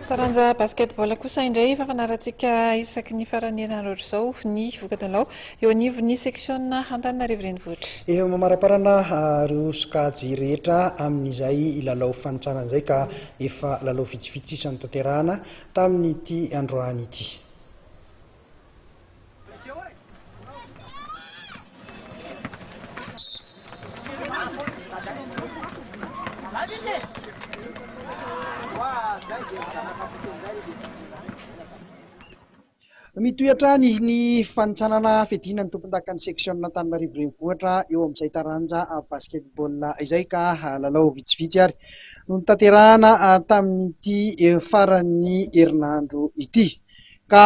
Taranja basketball kosa indray efa fanaratsika isaky ny faran'ny herinandro ohatr'izao ny voka-dalao eo anivon'ny seksiona Antananarivo Renivohitra. Efa mamaraparana ireo sokajy rehetra amin'izay lalao fanintsanana izay ka efa lalao vitsivitsy sisa notanterahana tamin'ity androany ity. Mitohy hatrany ny fanintsanana fiadiana ny tompondakan'ny seksiona Antananarivo Renivohitra eo amin'izay taranja basketball izay ka lalao vitsivitsy ary no notanterahana tamin'ity faran'ny herinandro ity. Ka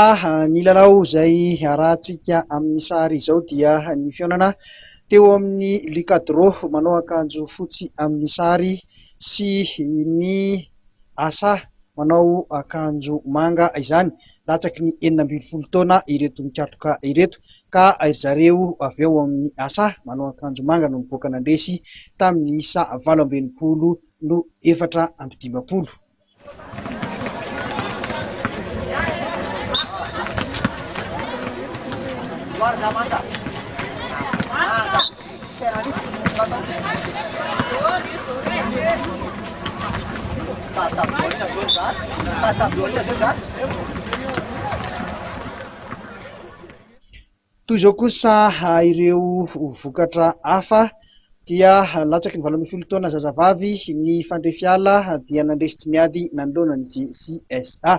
ny lalao izay arahantsika amin'ny sary izao dia ny fihaonana teo amin'ny Lucadro manao akanjo fotsy amin'ny sary sy ny Asa manao akanjo manga izany. Latsaky ny 16 taona ireto mikatroka ireto ka ry zareo avy ao amin'ny Asa manao akanjo manga no nivoaka nandresy tamin'ny isa 68 no 54. Toy izao kosa ireo vokatra hafa dia latsaky ny 18 taona zazavavy ny Fandrefiala dia nandresy tsy niady nanoloana ny JCSA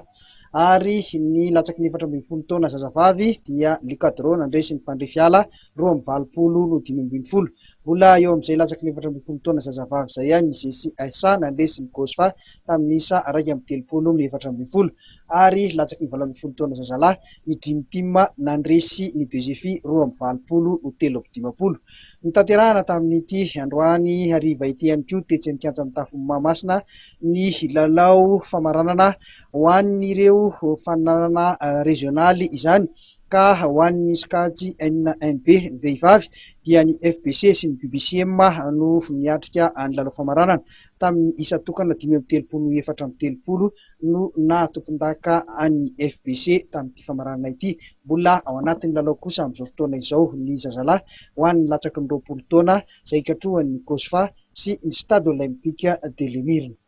ary ny latsaky ny 14 taona zazavavy dia Lucadro nandresy ny Fandrefiala 82 no 15. Mbola eo amin'izay latsaky ny 14 taona zazavavy izay ihany ny JCSA nandresy ny Cosfa tamin'ny isa 31 no 14 ary latsaky ny 18 taona zazalahy ny Dream Team nandresy ny Degefi 82 ho 53. Notanterahana tamin'ity androany hariva ity ihany koa tetsy amin'ny kianja mitafo Mahamasina ny lalao famaranana ho an'ireo faninanana rezionaly izany ka ho an'ny sokajy N1B ny vehivavy dia ny FBC sy ny BBCM no niatrika ny lalao famaranana tamin'ny isa tokana 35 no 34 no naha tompondaka an'ny FBC tamin'ity famaranana ity. Mbola ao anatin'ny lalao kosa amin'izao fotoana izao ny zazalahy ho an'ny latsaky ny 20 taona izay ikatrohan'ny Cosfa sy ny Stade Olympique de l'Emirina.